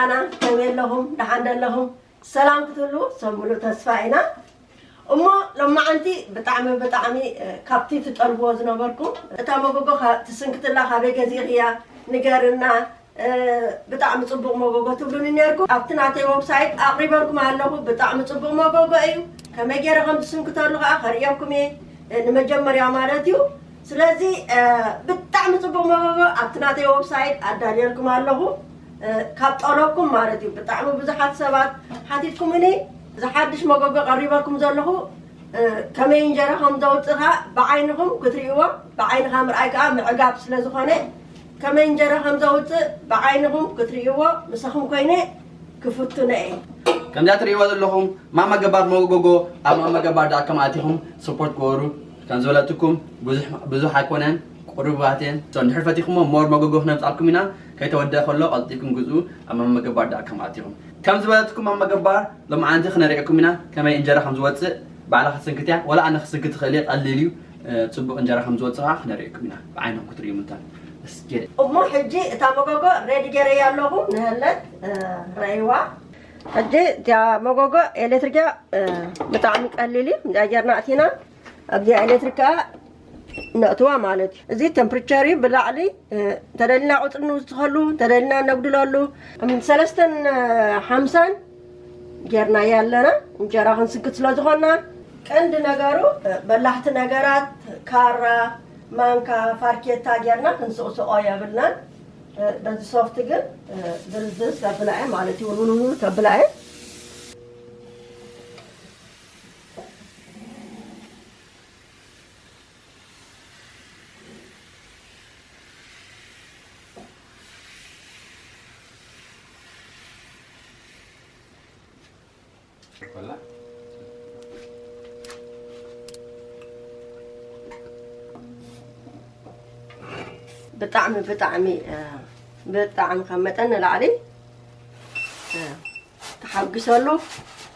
ከመይ ኣለኹም? ደሓን ዶ ኣለኹም? ሰላም ክትህሉ ሰብ ሙሉእ ተስፋ ኢና። እሞ ሎማዓንቲ ብጣዕሚ፣ ብጣዕሚ፣ እ፣ ካብቲ ትጠልብዎ ዝነበርኩም፣ እታ መጎጎ ካ-፣ ትስንክትላ ካበይ ገዚእኽያ ንገርና፣ እ፣ ብጣዕሚ ጽቡቕ መጎጎ ትብሉኒ ነርኩም። ኣብቲ ናተይ ወብሳይት ኣቕሪበልኩም ኣለኹ። ብጣዕሚ ጽቡቕ መጎጎ እዩ። ከመይ ገይረ ከም ትስንክተሉ ከኣ ከርእየኩም እየ፣ እ፣ ንመጀመርያ ማለት እዩ። ስለዚ፣ እ፣ ብጣዕሚ ጽቡቕ መጎጎ ኣብቲ ናተይ ወብሳይት ኣዳልየልኩም ኣለኹ። እ፣ ካብ ጠለብኩም ማለት እዩ። ብጣዕሚ ብዙሓት ሰባት ሓቲትኩምኒ፣ እዚ ሓድሽ መጎጎ ቀሪበልኩም ዘለኹ፣ እ፣ ከመይ እንጀራ ከም ዘውጽእ ከኣ ብዓይንኹም ክትርእይዎ፣ ብዓይንኻ ምርኣይ ከኣ ምዕጋብ ስለ ዝኾነ፣ ከመይ እንጀራ ከም ዘውጽእ ብዓይንኹም ክትርእይዎ ምሳኹም ኮይነ ክፍትኖ እየ። ከምዛ ትርእይዎ ዘለኹም ማማ ገባር መጎጎ፣ ኣብ ማማ ገባር ዳት ኮም ኣቲኹም ሰፖርት ግበሩ። ከም ዝበለትኩም ብዙሕ፣ ብዙሕ ኣይኮነን፣ ቁሩባት እየን። So፣ እንድሕር ፈቲኹሞ ሞር መጎጎ ክነምጻልኩም ኢና። ከይተወደአ ከሎ ቀልጢፍኩም ግዝኡ፣ ኣብ ማማ ገባር ዳት ኮም ኣቲኹም። ከም ዝበለትኩም ማማ ገባር ሎማዓንቲ ክነርእየኩም ኢና፣ ከመይ እንጀራ ከም ዝወጽእ ባዕላ ክትስንክት እያ። ወላ ኣነ ክስንክት ትኽእል እየ፣ ቀሊል እዩ። እ፣ ጽቡቕ እንጀራ ከም ዝወጽእ ከኣ ክነርእየኩም ኢና፣ ብዓይንኹም ክትርእዩ ምንታን። እስኪ እሞ ሕጂ እታ መጎጎ ሬዲ ገይረያ ኣለኹ፣ ንህለት፣ እ፣ ረእይዋ። ሕጂ እታ መጎጎ ኤሌክትሪክ እያ፣ እ፣ ብጣዕሚ ቀሊል እዩ። እንዳ ጌርና ኣቲና ኣብዚኣ ኤሌክትሪክ ከኣ ነእትዋ ማለት እዩ። እዚ ቴምፕሬቸር እዩ ብላዕሊ፣ እ፣ እንተደሊና ቁጽሪ ንውስኸሉ፣ እንተደሊና ነጉድለሉ። ሰለስተን፣ እ፣ ሓምሳን ጌርናዮ ኣለና። እንጀራ ክንስንክት ስለ ዝኾንና፣ ቀንዲ ነገሩ፣ እ፣ በላሕቲ ነገራት፣ ካራ፣ ማንካ፣ ፋርኬታ ጌርና ክንስቕስቖ የብልናን። እ፣ በዚ ሶፍት ግን፣ እ፣ ዝርዝር ተብላ እየ ማለት እዩ። ውልውልውል ተብላ እየ። ብጣዕሚ፣ ብጣዕሚ፣ እ፣ ብጣዕሚ ካብ መጠን ንላዕሊ፣ እ፣ ተሓጒሰሉ፣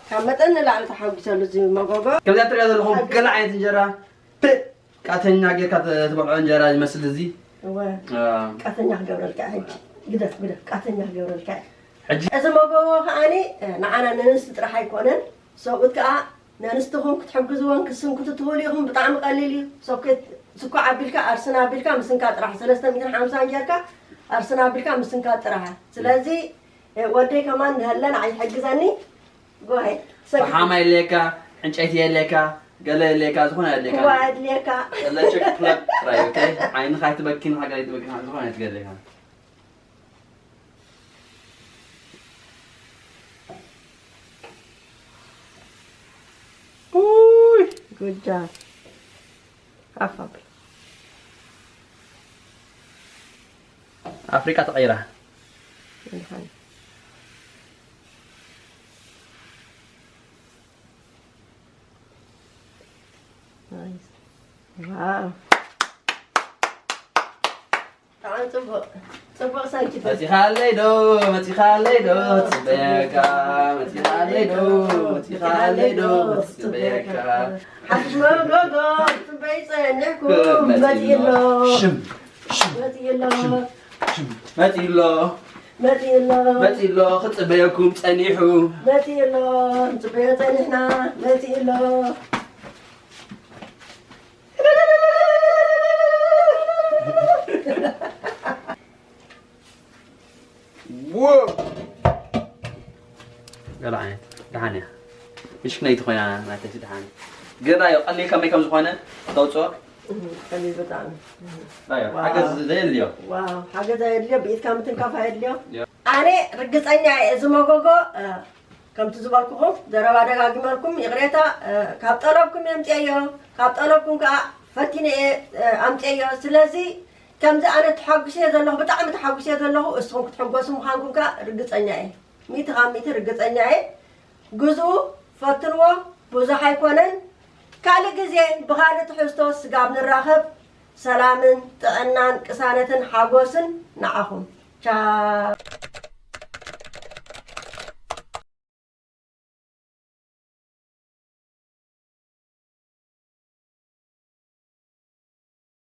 ካብ መጠን ንላዕሊ ተሓጒሰሉ እዚ መጎጎ። ከምዚኣ ትሪኦ ዘለኹም ሓቂ። ገለ ዓይነት እንጀራ፣ ፕእ፣ ቃተኛ ጌርካ ተ-፣ ትበልዖ እንጀራ ይመስል እዚ። እወ። እ። ቃተኛ ክገብረልካ ሕጂ። ግደፍ፣ ግደፍ፣ ቃተኛ ክገብረልካ። ሕጂ። እዚ መጎጎ ከኣኒ፣ እ፣ ንዓና ንንስቲ ጥራሕ ኣይኮነን። ሰብኡት ከኣ ነንስትኹም ክትሕግዝወን ክትስንክቱ ትኽእሉ ኢኹም። ብጣዕሚ ቀሊል እዩ። ሶኬት ስኳዕ ኣቢልካ፣ ኣርስን ኣቢልካ ምስንካት ጥራሕ። ሰለስተ ሚእትን ሓምሳን ጌርካ ኣርስን ኣቢልካ ምስንካት ጥራሕ። ስለዚ፣ እ፣ ወደይ ከማን ንሀለ ንዓይ ይሕግዘኒ። ጎሄ። ፈሓም የድልየካ፣ ዕንጨይቲ የድልየካ፣ ገለ የድልየካ፣ ዝኾነ የድልየካ። ኩዋ የድልየካ። ኤሌክትሪክ ፕለግ ጥራይ፣ ኦኬ? ዓይንኻ ኣይትበኪን፣ ሓገር ኣይትበኪን፣ ዝኾነ ኣይትገድልየካ። ኡይ! ጉድ ጃብ። ሃፍ ኣብል። ኣፍሪቃ ተቐይራ። መድሓኒ። ናይስ። ዋው። ብጣዕሚ ጽቡቕ። ጽቡቕ ሰንኪቱ። መጺኻለይ ዶ፣ መጺኻለይ ዶ፣ ጽበየካ፣ መጺኻለይ ዶ፣ መጺኻለይ ዶ፣ ጽበየካ። ሓድሽ መጎጎ፣ ጽበይ ጸኒሕኩ፣ መጺ ኣሎ። ሽም፣ ሽም፣ መጺ ኣሎ። ሽም፣ ሽም። መጺ ኣሎ። መጺ ኣሎ። መጺ ኣሎ፣ ክጽበየኩም ጸኒሑ። መጺ ኣሎ፣ ንጽበዮ ጸኒሕና፣ መጺ ኣሎ። ዎ! ገለ ዓይነት ደሓን እያ። ምሽክነይቲ ኮይና ናተይ ደሓን። ግን ራዮ ቀሊል ከመይ ከም ዝኾነ ተውፅኦ። እህ፣ ቀሊል ብጣዕሚ። ራዮ ዋው። ሓገዝ ዘየድልዮ። ዋው፣ ሓገዝ ኣየድልዮ፣ ብኢድካ ምትንካፍ ኣየድልዮ። ዮ። ኣነ ርግፀኛ እየ፣ እዚ መጎጎ፣ እ፣ ከምቲ ዝበልኩኹም፣ ዘረባ ደጋጊመልኩም፣ ይቕሬታ፣ እ፣ ካብ ጠለብኩም እየ ኣምፅኤዮ፣ ካብ ጠለብኩም ከዓ ፈቲነ እየ፣ እ፣ ኣምፅኤዮ። ስለዚ ከምዚ ኣነ ተሓጒሰ ዘለኹ፣ ብጣዕሚ ተሓጒሰ ዘለኹ፣ እስኹም ክትሕጎሱ ምዃንኩም ከዓ ርግፀኛ እየ። ሚእቲ ካብ ሚእቲ ርግፀኛ እየ። ግዝኡ፣ ፈትንዎ፣ ብዙሕ ኣይኮነን። ካልእ ግዜ ብኻልእ ትሕዝቶ ስጋብ ንራኸብ፣ ሰላምን ጥዕናን ቅሳነትን ሓጎስን ንዓኹም። ቻው።